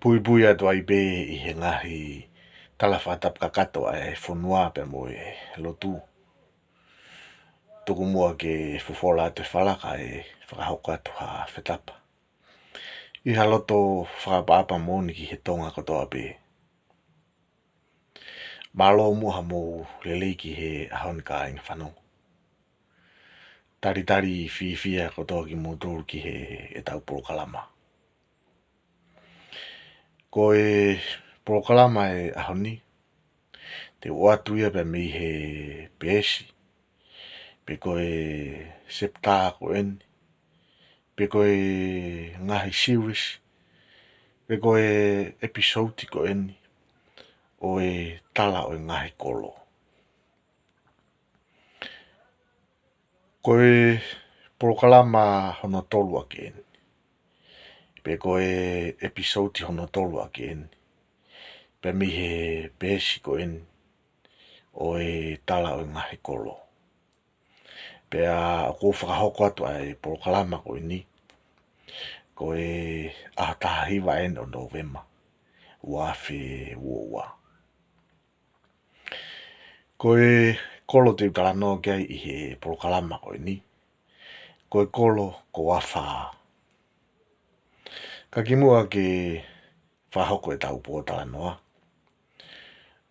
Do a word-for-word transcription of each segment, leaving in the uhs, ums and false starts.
Puipui atu ai pē ʻi he ngaahi tala fakatapu kakato ʻa e fonua pea mo e lotu. Tuku muʻa ke fofola atu e fala kae fakahoko atu ha fetapa ʻi ha loto fakaʻapaʻapa moʻoni ki he Tonga kotoa pē. Mālō muʻa hoʻomou lelei ki he ʻaho ni kāinga fanongo. Talitali fiefia kotoa kimoutolu ki heʻetau polokalama. Ko e polokalama e ʻaho ni, te u ʻoatu ia pē mei he peesi, pe ko e septa ko eni, pe ko e ngaahi series, pe ko e episode ko eni ʻo e tala ʻo e ngaahi kolo. Ko e polokalama hono tolu ʻaki eni, pe ko e episode hono tolu ʻaki eni, pea mei he peesi ko eni ʻo e tala ʻo e ngaahi kolo. Pea ʻoku ou fakahoko atu ʻa e polokalama ko eni, ko e ʻaho taha hiva eni ʻo Nōvema, ua afe ua ua. Ko e kolo te u talanoa ki ai ʻi he polokalama ko eni, ko e kolo ko Afā. Ka kimuʻa ke fakahoko ʻetau pōtalanoa,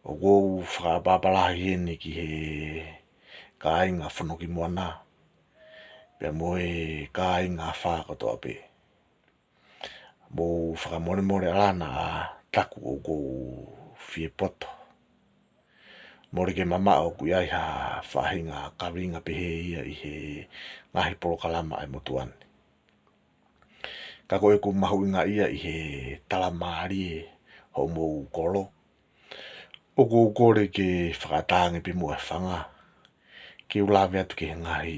ʻoku ou fakaʻapaʻapa lahi eni ki he kāinga Fonoki Moana, pea mo e kāinga Afā kotoa pē. Mou fakamolemole ʻalā naʻa taku ʻoku ou fie poto. Mole ke mamaʻo ʻoku ʻi ai ha faʻahinga kaveinga pehē ia ʻi he ngaahi polokalama ʻa e motuʻa ni. Ka ko ʻeku mahuʻinga ia ʻi he tala mālie hoʻomou kolo, ʻoku ou kole ke fakaʻatā ange pē muʻa e fanga ke u lave atu ki he ngaahi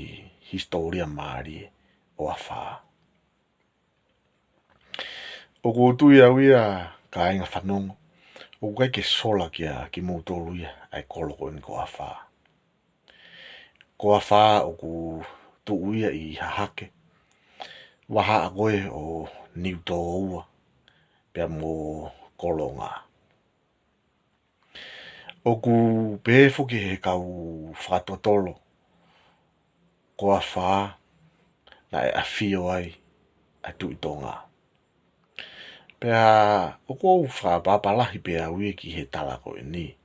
hisitōlia mālie ʻo Afā. ʻOku ou tui au ia kāinga fanongo, ʻoku ʻikai ke sola kia kimoutolu ia ʻa e kolo ko eni ko Afā. Ko Afā ʻoku tuʻu ia ʻi Hahake, vahaʻa ko ē ʻo Niutōua pea mo Kolonga. ʻOku pehē foki he kau fakatotolo ko Afā naʻe ʻafio ai ʻa e Tuʻi Tonga. Pea ʻoku ou fakaʻapaʻapa lahi pē au ia ki he tala ko eni.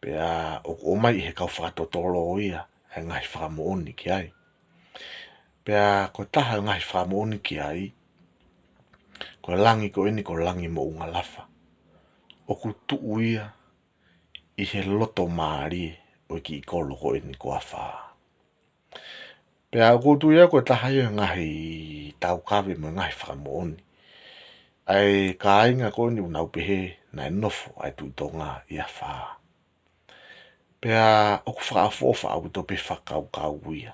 Pea ʻoku ʻomai ʻe he kau fakatotolo ia ʻa e ngaahi fakamoʻoni ki ai. Pea ko e taha ʻo e ngaahi fakamoʻoni ki ai, ko e langi ko eni ko Langimoʻungalafa, ʻoku tuʻu ia ʻi he loto mālie ʻo e kiʻi kolo ko eni ko Afā. Pea ʻoku ou tui au ko e taha ia ʻo e ngaahi taukave mo e ngaahi fakamoʻoni ʻa e kāinga ko eni ʻoku nau pehē naʻe nofo ʻa e Tuʻi Tonga ʻi Afā. Pea ʻoku fakaʻofoʻofa ʻaupito pē fakakaukau ia.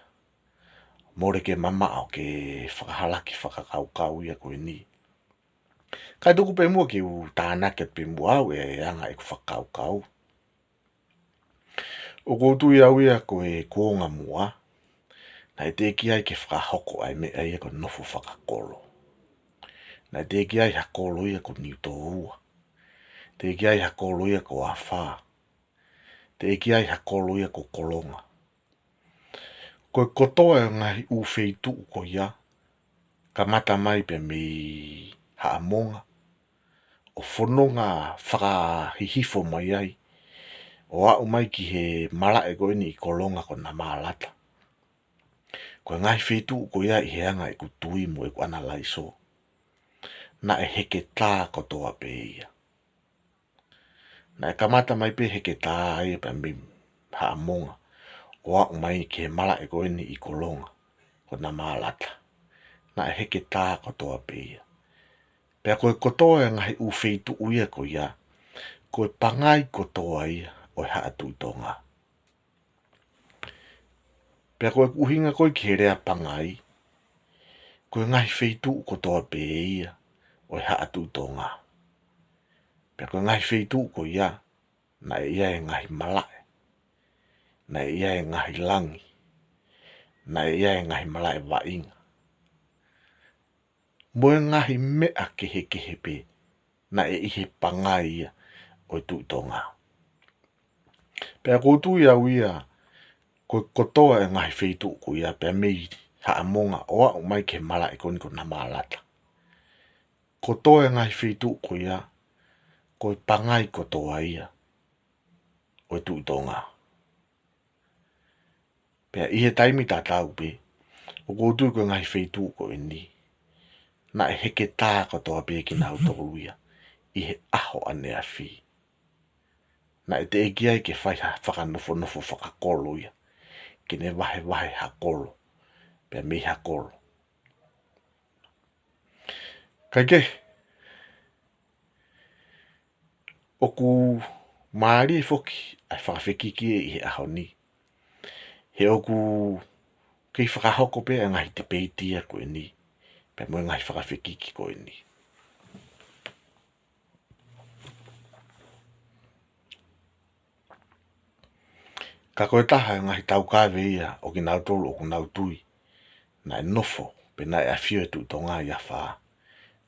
Mole ke mamaʻo ke fakahalaki fakakaukau ia ko eni. Kae tuku pē muʻa ke u tānaki atu pē muʻa au e anga ʻeku fakakaukau. ʻOku ou tui au ia ko e kuonga muʻa, naʻe teʻeki ai ke fakahoko ʻa e meʻa ia ko e nofo fakakolo. Naʻe teʻeki ai ha kolo ia ko Niutōua. Teʻeki ai ha kolo ia ko Afā. Teʻeki ai ha kolo ia ko Kolonga. Ko e kotoa e ngaahi ʻū feituʻu ko ia, kamata mai pē mei Haʻamonga, ʻo fononga fakahihifo mai ai, ʻo aʻu mai ki he malaʻe ko eni ʻi Kolonga ko Namālata. Ko e ngaahi feituʻu ko ia ʻi he anga ʻeku tui mo ʻeku ʻanalaiso, naʻe heketā kotoa pē ia. Naʻe kamata mai pē heketā ia pē mei Haʻamonga, ʻo aʻu mai ki he malaʻe ko eni ʻi Kolonga ko Namālata. Naʻe heketā kotoa pē ia. Pea ko e kotoa e ngaahi ʻū feituʻu ia ko ia, ko e pangai kotoa ia ʻo e Haʻa Tuʻi Tonga. Pea ko e ʻuhinga ko ē ki he lea pangai, ko e ngaahi feituʻu kotoa pē ia ʻo e Haʻa Tuʻi Tonga. Pea ko e ngaahi feituʻu ko ia, naʻe ʻi ai e ngaahi malaʻe, naʻe ʻi ai e ngaahi langi, naʻe ʻi ai e ngaahi malaʻe vaʻinga, mo e ngaahi meʻa kehekehe pē naʻe ʻi he pangai ia ʻo e Tuʻi Tonga. Pea ʻoku ou tui au ia, ko e kotoa e ngaahi feituʻu ko ia, pea mei Haʻamonga ʻo aʻu mai ki he malaʻe ko eni ko Namalata. Kotoa e ngaahi feituʻu ko ia, ko e pangai kotoa ia ʻo e Tuʻi Tonga. Pea ʻi he taimi tatau pē, ʻoku ou tui ko e ngaahi feituʻu ko eni, naʻe heketā kotoa pē kinautolu ia ʻi he ʻaho ʻaneafi. Naʻe teʻeki ai ke fai ha fakanofonofo fakakolo ia, ke ne vahevahe ha kolo pea mei ha kolo. Kae kehe, ʻoku mālie foki ʻa e fakafekiki ʻi he ʻaho ni. He ʻoku kei fakahoko pē ʻa e ngaahi tipeiti ia ko eni, pea mo e ngaahi fakafekiki ko eni. Ka ko e taha e ngaahi taukave ia ʻo kinautolu ʻoku nau tui naʻe nofo pe naʻe ʻafio e Tuʻi Tonga ʻi Afā,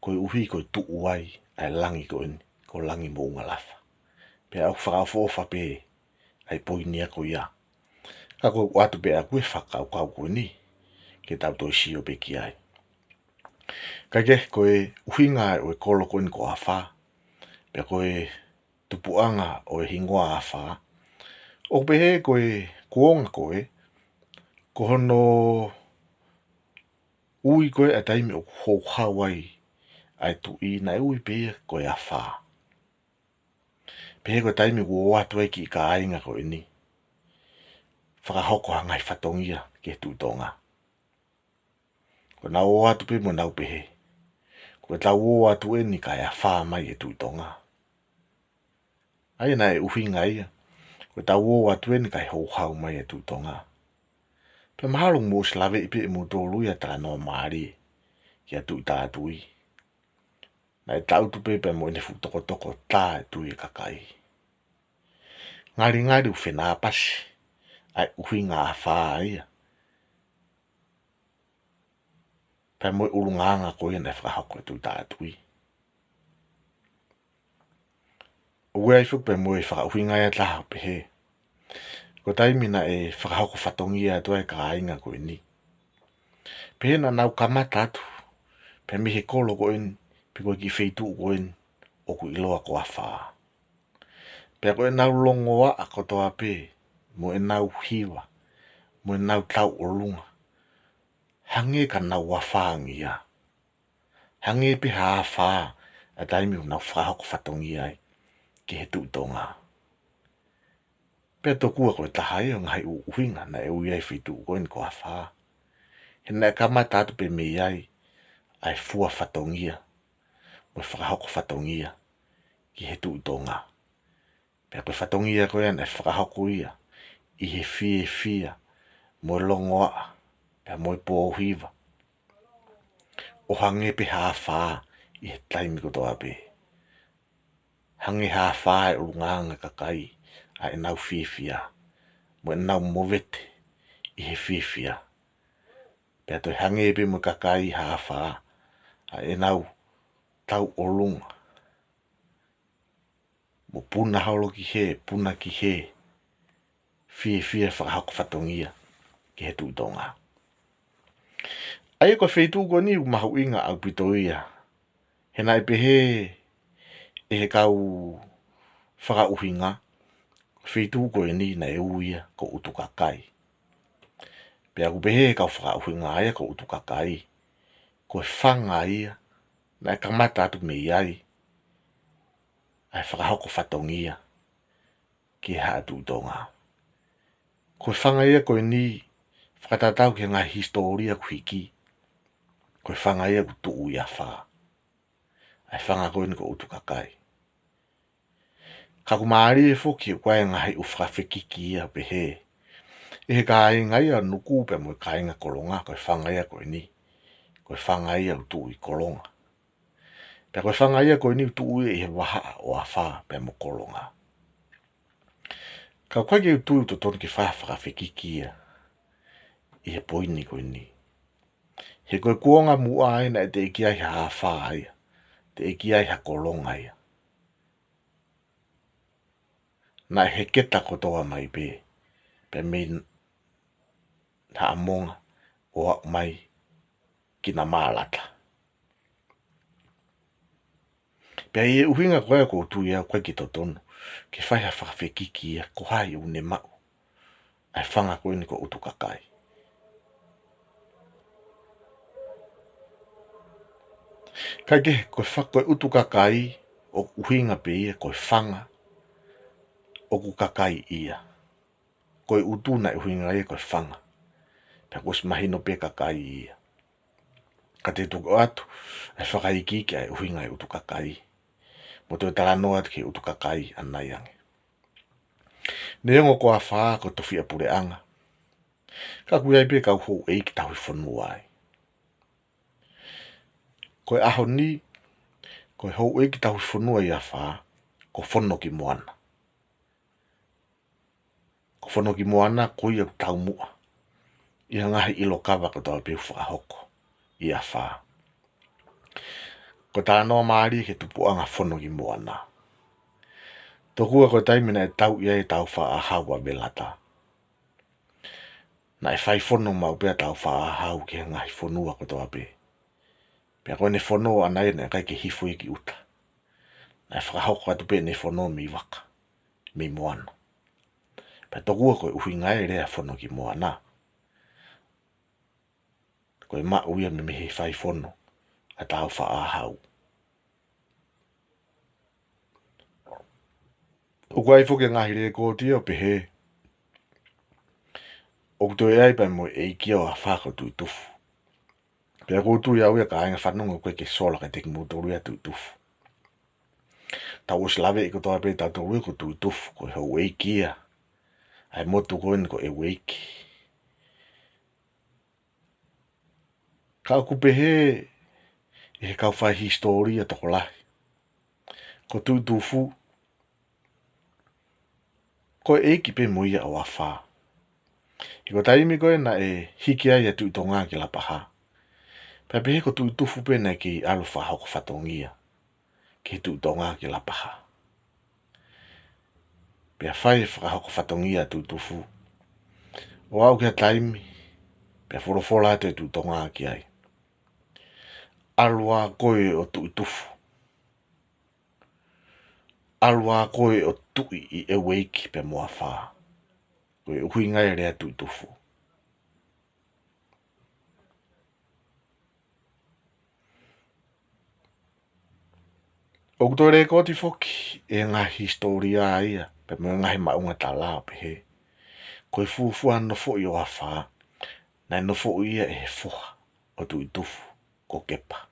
koeʻuhi ko e tuʻu ai ʻa e langi ko eni, ko Langi Moʻungalafa. Pea ʻoku fakaʻofoʻofa pē ʻa e poini ia ko ia. Ka ko e ʻoatu pē ʻaku e fakakaukau ko eni ke tau toe sio pē ki ai. Kae kehe, ko e ʻuhinga ʻo e kolo ko eni ko Afā, pea ko e tupuʻanga ʻo e hingoa Afā, ʻoku pehē ko e kuonga ko ē, ko hono ui ko ē ʻa e taimi ʻoku houhau ai ʻa e tuʻi, naʻe ui pē ia ko e Afā. Pehē ko e taimi ʻoku ō atu ai e kiʻi kāinga ko eni, fakahoko ha ngaahi fatongia ki he Tuʻi Tonga. Ko ʻenau ō atu pē mo ʻenau pehē, ko ʻetau ō atu eni kae afā mai e Tuʻi Tonga. ʻA ia naʻe ʻuhinga ia, ko ʻetau ō atu eni kae houhau mai e Tuʻi Tonga. Pea mahalo mou ʻosi laveʻi pē ʻemoutolu ia talanoa mālie kia Tuʻitātui. Naʻe tangutu pē pea mo ʻene fuʻu tokotoko tā e tui e kakai. Ngalingali ʻoku fenāpasi ʻa e ʻuhinga Afā ia pea mo e ʻulungaanga ko ia naʻe fakahoko ʻe Tuʻitātui. ʻOku ʻi ai foki pē mo e fakaʻuhinga ia ʻe taha ʻo pehē, ko e taimi naʻe fakahoko fatongia atu ai e kāinga ko eni, pehē naʻa nau kamata atu pē mei he kolo ko eni, pe ko e kiʻi feituʻu ko eni ʻoku ʻiloa ko Afā. Pea ko ʻenau longoaʻa kotoa pē, mo ʻenau hiva, mo ʻenau tauʻolunga, hangē ka nau afāngia. Hangē pē ha afā ʻa e taimi ʻoku nau fakahoko fatongia ai ki he Tuʻi Tonga. Pea tokua ko e taha ia ʻo e ngaahi ʻuhinga naʻe ui ai e feituʻu ko eni ko Afā, he naʻe kamata atu pē mei ai ʻa e fua fatongia mo e fakahoko fatongia ki he Tuʻi Tonga. Pea ko e fatongia ko ia naʻe fakahoko ia ʻi he fiefia mo e longoaʻa pea mo e pōhiva, ʻo hangē pē ha afā ʻi he taimi kotoa pē. Hangē ha afā e ʻulungaanga e kakai ʻa ʻenau fiefia mo ʻenau movete ʻi he fiefia. Pea toe hangē pē mo e kakai ha afā ʻa ʻenau tauʻolunga mo puna holo ki hē, puna ki hē, fiefia fakahoko fatongia ki he Tuʻi Tonga. ʻA ia ko e feituʻu ko eni ʻoku mahuʻinga ʻaupito ia, he naʻe pehē ʻe he kau fakaʻuhinga, feituʻu ko eni naʻe ui ia ko ʻUtukakai. Pea ʻoku pehē ʻe he kau fakaʻuhinga ia ko ʻUtukakai, ko e fanga ia naʻe kamata atu mei ai ʻa e fakahoko fatongia ki he Haʻa Tuʻi Tonga. Ko e fanga ia ko eni, fakatatau ki he ngaahi hisitōlia kuo hiki, ko e fanga ia ʻoku tuʻu ʻi Afā, ʻa e fanga ko eni ko ʻUtukakai. Ka ʻoku mālie foki ʻoku ʻi ai e ngaahi ʻū fakafekiki ia ʻo pehē ʻe he kāinga ia ʻo Nuku pea mo e kāinga Kolonga, ko e fanga ia ko eni, ko e fanga ia ʻoku tuʻu ʻi Kolonga. Pea ko e fanga ia ko eni ʻoku tuʻu ia ʻi he vahaʻa ʻo Afā pea mo Kolonga. Ka ʻoku ʻikai ke u tui ʻoku totonu ke fai ha fakafekiki ia ʻi he poini ko eni. He ko e kuonga muʻa ia naʻe teʻeki ai ha afā ia, teʻeki ai ha kolonga ia. Naʻe heketa kotoa mai pē, pea mei Haʻamonga ʻo aʻu mai ki Namalata. Pea ʻi he ʻuhinga ko ia ʻoku ou tui au ʻoku ʻikai ke totonu ke fai ha fakafekiki ia ko hai ʻoku ne maʻu ʻa e fanga ko eni ko ʻUtukakai. Kae kehe, ko e fa-, ko e ʻUtukakai ʻoku ʻuhinga pē ia ko e fanga ʻoku kakai ia. Ko e ʻutu naʻe ʻuhinga ia ko e fanga. Pea kuo ʻosi mahino pē kakai ia. Ka te u toki ʻoatu ʻa e fakaikiiki ʻa e ʻuhinga ʻo e ʻUtukakai, mo toe talanoa atu ki he ʻUtukakai ʻanai ange. Neongo ko Afā ko e tofiʻa puleʻanga, ka ʻoku ʻi ai pē kau houʻeiki tauhi fonua ai. Ko e ʻaho ni, ko e houʻeiki tauhi fonua ʻi Afā, ko Fonokimoana. Ko Fonokimoana ko ia ʻoku taumuʻa ʻi he ngaahi ʻilo kava kotoa pē ʻoku fakahoko ʻi Afā. Ko e talanoa mālie ki he tupuʻanga Fonokimoana. Tokua ko e taimi naʻe tauʻi ai ʻa Tāufaʻāhau ʻa Velata, naʻe fai fono maʻu pē ʻa Tāufaʻāhau ki he ngaahi fonua kotoa pē. Pea ko ʻene fono ʻana ia naʻe ʻikai ke hifo ia ki ʻuta. Naʻe fakahoko atu pē ʻene fono mei vaka, mei moana. Pea tokua ko e ʻuhinga ia e lea Fonokimoana, ko e maʻu ia mei, mei he fai fono ʻa Tāufaʻāhau. ʻOku ʻi ai foki e ngaahi lēkooti ʻo pehē ʻoku toe ʻi ai pē mo e ʻeiki ʻo Afā ko Tuʻitufu. Pea ʻoku ou tui au ia kāinga fanongo ʻoku ʻikai ke sola kiate kimoutolu ia Tuʻitufu. Tau ʻosi laveʻi kotoa pē ʻe tautolu ia ko Tuʻitufu ko e houʻeiki ia ʻa e motu ko eni ko ʻEueiki. Ka ʻoku pehē ʻe he kau fai hisitōlia tokolahi, ko Tuʻitufu ko e ʻeiki pē mo ia ʻo Afā. He ko e taimi ko ē naʻe hiki ai ʻa Tuʻi Tonga ki Lapaha, pea pehē ko Tuʻitufu pē naʻe kei ʻalu fakahoko fatongia ki he Tuʻi Tonga ki Lapaha. Pea fai e fakahoko fatongia ʻa Tuʻitufu, ʻo aʻu ki ha taimi, pea folofola atu e Tuʻi Tonga ki ai, ʻAlu ā koe ʻo Tuʻitufu. ʻAlu ā koe ʻo tuʻi ʻi ʻEueiki pea mo Afā. Ko e ʻuhinga ia e lea Tuʻitufu. ʻOku toe lēkooti foki ʻe he ngaahi hisitōlia ia, pea mo e ngaahi maʻuʻanga tala ʻo pehē, ko e fuofua nofoʻi ʻo Afā, naʻe nofoʻi ia ʻe he foha ʻo Tuʻitufu, ko Kepa.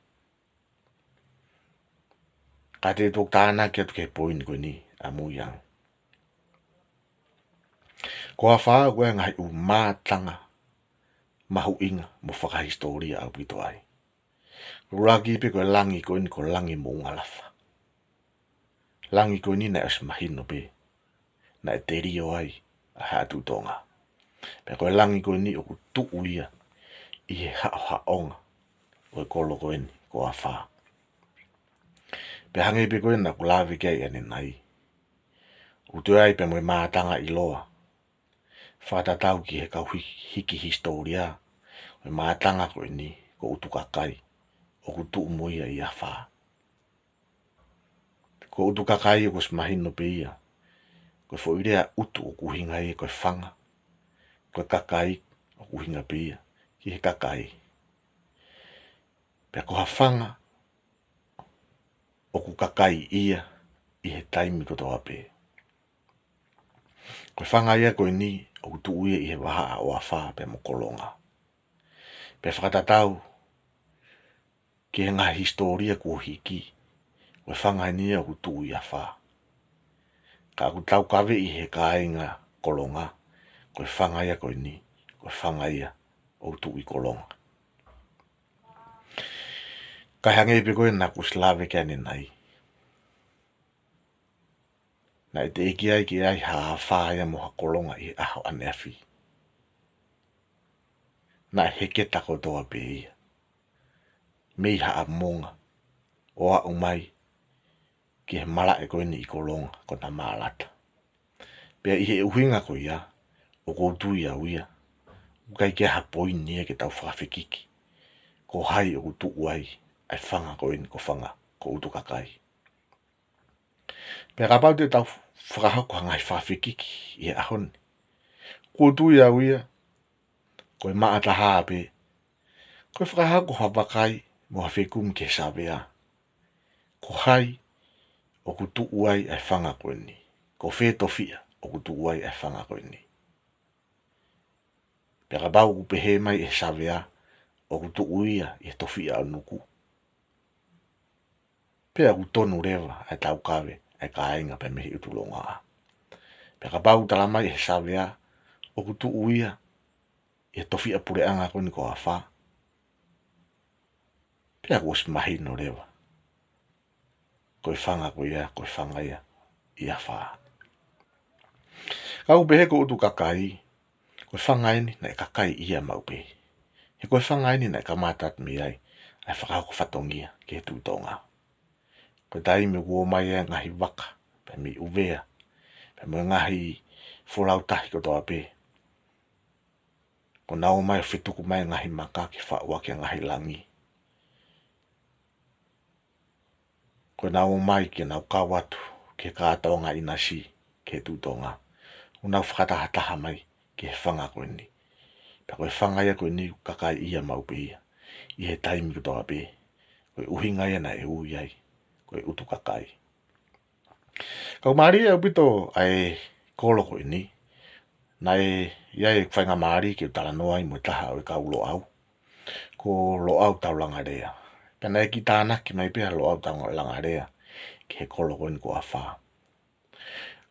Ka te u toki tānaki atu ki he poini ko eni ʻamui ange. Ko Afā ʻoku ʻi ai e ngaahi ʻū mātanga mahuʻinga mo fakahisitōlia ʻaupito ai. ʻUluaki pē ko e langi ko eni ko Langi Moʻungalafa. Langi ko eni naʻe ʻosi mahino pē naʻe telio ai ʻa Haʻa Tuʻi Tonga. Pea ko e langi ko eni ʻoku tuʻu ia ʻi he haʻohaʻonga ʻo e kolo ko eni ko Afā. Pea hangē pē ko ē naʻa ku lave ki ai ʻanenai, ʻoku toe ʻi ai pē mo e mātanga ʻiloa fakatatau ki he kau hi-, hiki hisitōlia, ko e mātanga ko eni ko ʻUtukakai, ʻoku tuʻu mo ia ʻi Afā. Ko ʻUtukakai ʻoku ʻosi mahino pē ia, ko e foʻi lea ʻutu ʻoku ʻuhinga ia ko e fanga, ko e kakai ʻoku ʻuhinga pē ia ki he kakai. Pea ko ha fanga ʻoku kakai ia ʻi he taimi kotoa pē. Ko e fanga ia ko eni ʻoku tuʻu ia ʻi he vahaʻa ʻo Afā pea mo Kolonga. Pea fakatatau ki he ngaahi hisitōlia kuo hiki, ko e fanga eni ia ʻoku tuʻu ʻi Afā. Ka ʻoku taukaveʻi ʻe he kāinga Kolonga, ko e fanga ia ko eni, ko e fanga ia ʻoku tuʻu ʻi Kolonga. Kae hangē pē ko ē naʻa ku ʻosi lave ki ai ʻanenai, naʻe teʻeki ai ke ʻi ai ha Afā ia mo ha Kolonga ʻi he ʻaho ʻaneafi. Naʻe heketa kotoa pē ia, mei Haʻamonga ʻo aʻu mai ki he malaʻe ko eni ʻi Kolonga, ko Namalata. Pea ʻi he ʻuhinga ko ia, ʻoku ou tui au ia, ʻoku ʻikai ke ʻi ai ha poini ia ke tau fakafekiki ko hai ʻoku tuʻu ai ʻa e fanga ko eni ko Fanga, ko ʻUtukakai. Pea kapau te tau fakahoko ha ngaahi fakafekiki ʻi he ʻaho ni, ʻoku ou tui au ia, ko e maʻa taha pē, ko e fakahoko ha vakai mo ha fekumi ki he savea, ko hai ʻoku tuʻu ai ʻa e fanga ko eni, ko fē tofiʻa ʻoku tuʻu ai ʻa e fanga ko eni. Pea kapau ʻoku pehē mai ʻe he savea ʻoku tuʻu ia ʻi he tofiʻa ʻo Nuku, pea ʻoku tonu leva ʻa e taukave ʻa e kāinga pea mei he ʻUtulonga. Pea kapau ʻoku tala mai ʻe he savea ʻoku tuʻu ia ʻi he tofiʻa puleʻanga ko eni ko Afā, pea kuo ʻosi mahino leva ko e fanga ko ia, ko e fanga ia ʻi Afā. Ka ʻoku pehē ko ʻUtukakai, ko e fanga eni naʻe kakai ia maʻu pē. He ko e fanga eni naʻe kamata atu mei ai ʻa e fakahoko fatongia ki he Tuʻi Tonga. Ko e taimi ʻoku ō mai ai e ngaahi vaka pea mei ʻUvea, pea mo e ngaahi folau tahi kotoa pē, ʻo nau ō mai ʻo fetuku mai e ngaahi maka ke faʻu ʻaki e ngaahi langi. Ko ʻenau ō mai ke nau kau atu ki he kātoanga ʻinasi ki he Tuʻi Tonga, ʻo nau fakatahataha mai ki he fanga ko eni. Pea ko e fanga ia ko eni ʻoku kakai ia maʻu pē ia ʻi he taimi kotoa pē. Ko e ʻuhinga ia naʻe ui ai ko e ʻUtukakai. Ka ʻoku mālie ʻaupito ʻa e kolo ko eni. Naʻe ʻi ai e faingamālie ke u talanoa ai mo e taha ʻo e kau Loʻau, ko Loʻau Taulanga Lea. Pea naʻe kiʻi tānaki mai pē ʻa Loʻau Taulanga Lea ki he kolo ko eni ko Afā.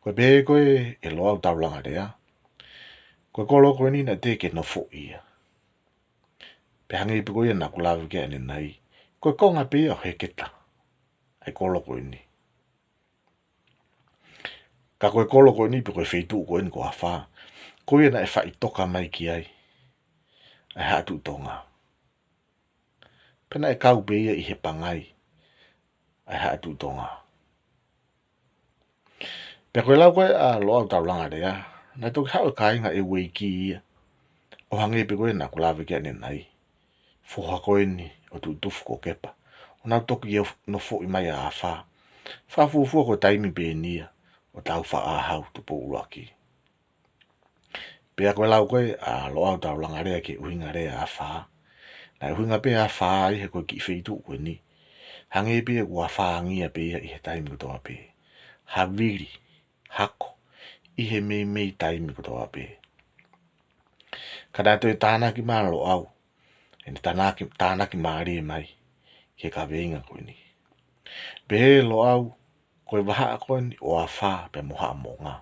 Ko e pehē ko ē ʻe Loʻau Taulanga Lea, ko e kolo ko eni naʻe teʻeki ke nofoʻi ia. Pea hangē pē ko ia naʻa ku lave ki ai ʻanenai, ko e konga pē ia ʻo Heketa ʻa e kolo ko eni. Ka ko e kolo ko eni pe ko e feituʻu ko eni ko Afā, ko ia naʻe faʻitoka mai ki ai ʻa e Haʻa Tuʻi Tonga. Pea naʻe kau pē ia ʻi he pangai ʻa e Haʻa Tuʻi Tonga. Pea ko e lau ko ē ʻa Loʻau Taulanga Lea, naʻe toki haʻu e kāinga ʻEueiki ia, ʻo hangē pē ko ē naʻa ku lave ki ai ʻanenai, foha ko eni ʻo Tuʻitufukokepa, ʻo nau toki ō nofoʻi mai ʻa Afā. Fakafuofua ko e taimi pē eni ia ʻo Tāufaʻāhau Tupou ʻUluaki. Pea ko e lau ko ē ʻa Loʻau Taulanga Lea ki he ʻuhinga lea Afā, naʻe ʻuhinga pē Afā ia he ko e kiʻi feituʻu ko eni, hangē pē ia ʻoku afāngia pē ia ʻi he taimi kotoa pē. Havili, hako, ʻi he meimei taimi kotoa pē. Ka naʻe toe tānaki mai ʻa Loʻau ʻene tānaki, tānaki mālie mai ki he kaveinga ko eni. Pehē ʻe Loʻau, ko e vahaʻa ko eni ʻo Afā pea mo Haʻamonga,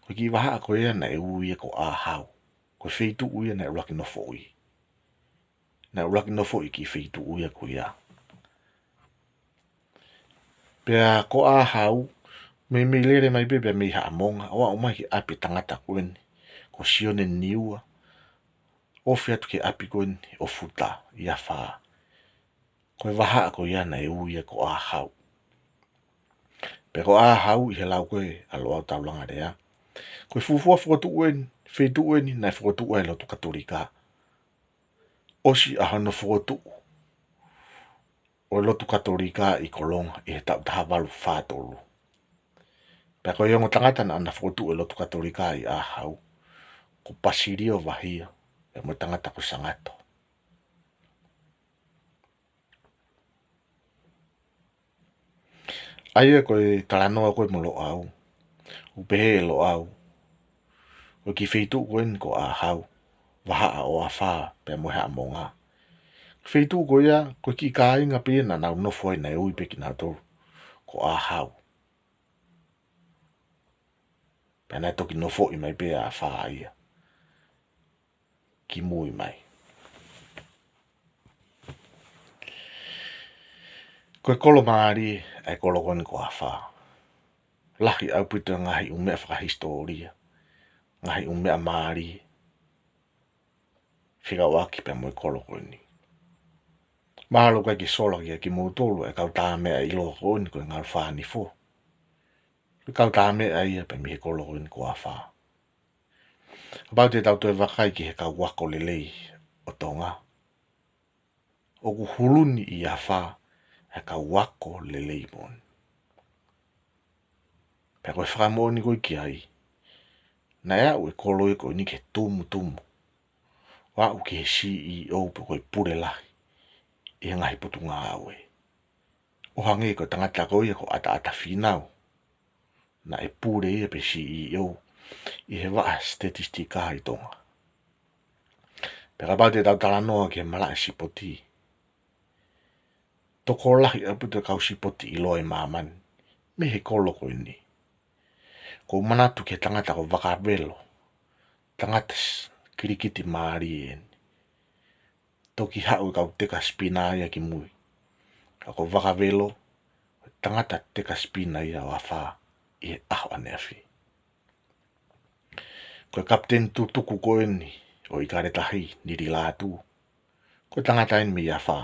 ko e kiʻi vahaʻa ko ia naʻe ui ia ko ʻĀhau. Ko e feituʻu ia naʻe ʻuluaki nofoʻi. Naʻe ʻuluaki nofoʻi e kiʻi feituʻu ia ko ia. Pea ko ʻĀhau, meimei lele mai pē pea mei Haʻamonga, ʻo aʻu mai ki he ʻapi e tangata ko eni ko Sione Niua, ofi atu ki he ʻapi ko eni ʻo Futa ʻi Afā. Ko e vahaʻa ko ia naʻe ui ia ko ʻĀhau. Pea ko ʻĀhau ʻi he lau ko ē ʻa Loʻau Taulanga Lea, ko e fuofua fokotuʻu eni, feituʻu eni naʻe fokotuʻu ai e lotu Katolika, ʻosi ʻa hono fokotuʻu ʻo e lotu Katolika ʻi Kolonga ʻi he taʻu taha valu fā tolu. Pea ko e ongo tangata naʻa na fokotuʻu e lotu Katolika ʻi ʻĀhau, ko Pasilio Vahia, pea mo e tangata ko Sangato. ʻA ia ko e talanoa ko ē mo Loʻau, ʻoku pehē ʻe Loʻau, ko e kiʻi feituʻu ko eni ko ʻĀhau, vahaʻa ʻo Afā pea mo Haʻamonga. Feituʻu ko ia, ko e kiʻi kāinga pē ia naʻa nau nofo ai naʻe ui pē kinautolu ko ʻĀhau. Pea naʻe toki nofoʻi mai pē ʻa Afā ia kimui mai. Ko e kolo mālie ʻa e kolo ko eni ko Afā. Lahi ʻaupito e ngaahi ʻū meʻa fakahisitōlia, ngaahi ʻū meʻa mālie fekauʻaki pea mo e kolo ko eni. Mahalo ʻoku ʻikai ke sola kiate kimoutolu e kau tā meʻa ʻiloa ko eni ko e Ngalufānifo. Ko e kau tā meʻa ia pē mei he kolo ko eni ko Afā. Kapau te tau toe vakai ki he kau ako lelei ʻo Tonga, ʻoku huluni ʻi Afā e kau ako lelei moʻoni. Pea ko e fakamoʻoni ko ē ki ai, naʻe aʻu e kolo ia ko eni ki he tumutumu, ʻo aʻu ki he C E O pe ko e pule lahi ʻi he ngaahi potungāue. ʻO hangē ko e tangata ko ia ko ʻAtaʻata Fīnau, naʻe pule ia pe C E O ʻi he vaʻa statistika ʻi Tonga. Pea kapau te tau talanoa ki he malaʻe sipoti, tokolahi ʻaupito e kau sipoti ʻiloa ʻi māmani mei he kolo ko eni. ʻOku ou manatu ki he tangata ko Vakavelo, tangata s-, kilikiti mālie eni. Toki haʻu e kau teka sipina ia ki mui. Ka ko Vakavelo, tangata teka sipina ia ʻo Afā ʻi he ʻaho ʻaneafi. Ko e kapiteni tutuku ko eni ʻo ʻIkale Tahi, Nili Lātū, ko e tangata eni mei Afā.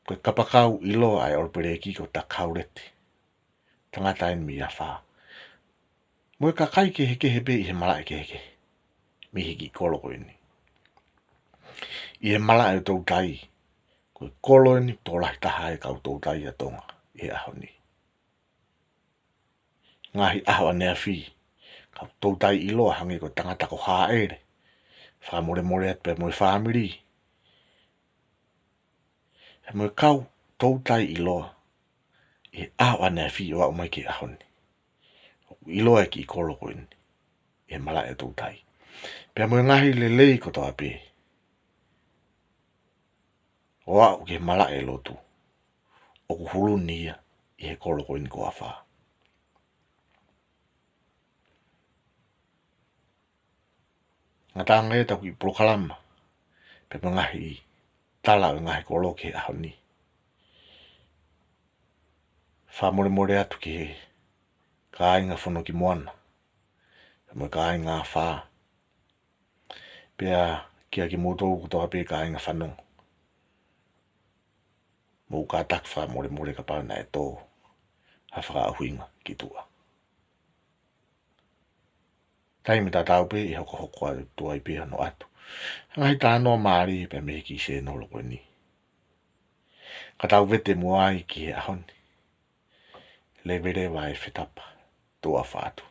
Ko e kapakau ʻiloa ʻa e ʻOlopeleki ko Takauleti, tangata eni mei Afā. Mo e kakai kehekehe pē ʻi he malaʻe kehekehe mei he kiʻi kolo ko eni. ʻI he malaʻe ʻo e toutai, ko e kolo eni tokolahi taha e kau toutai ʻa Tonga ʻi he ʻaho ni. Ngaahi ʻaho ʻaneafi, kau toutai ʻiloa hangē ko e tangata ko Haʻele, fakamolemole atu pē mo e fāmili. He mo e kau toutai ʻiloa ʻi he ʻaho ʻaneafi ʻo aʻu mai ki he ʻaho ni, ʻoku ʻiloa e kiʻi kolo ko eni ʻi he malaʻe toutai. Pea mo e ngaahi lelei kotoa pē ʻo aʻu ki he malaʻe lotu, ʻoku huluni ia ʻi he kolo ko eni ko Afā. Ngataʻanga ia ʻetau kiʻi polokalama pea mo e ngaahi tala ʻo e ngaahi kolo ki he ʻaho ni. Fakamolemole atu ki he kāinga Fonokimoana pea mo e kāinga Afā, pea kiate kimoutolu kotoa pē kāinga fanongo. Mou kātaki fakamolemole kapau naʻe tō ha fakaʻuhinga ki tuʻa. Taimi tatau pē ʻe hokohoko atu ai pē hono ʻoatu e ngaahi talanoa mālie pē mei he kiʻi sēnolo ko eni. Ka tau vete muʻa ai ki he ʻaho ni. Leveleva e fetapa, tuʻa ʻofa atu.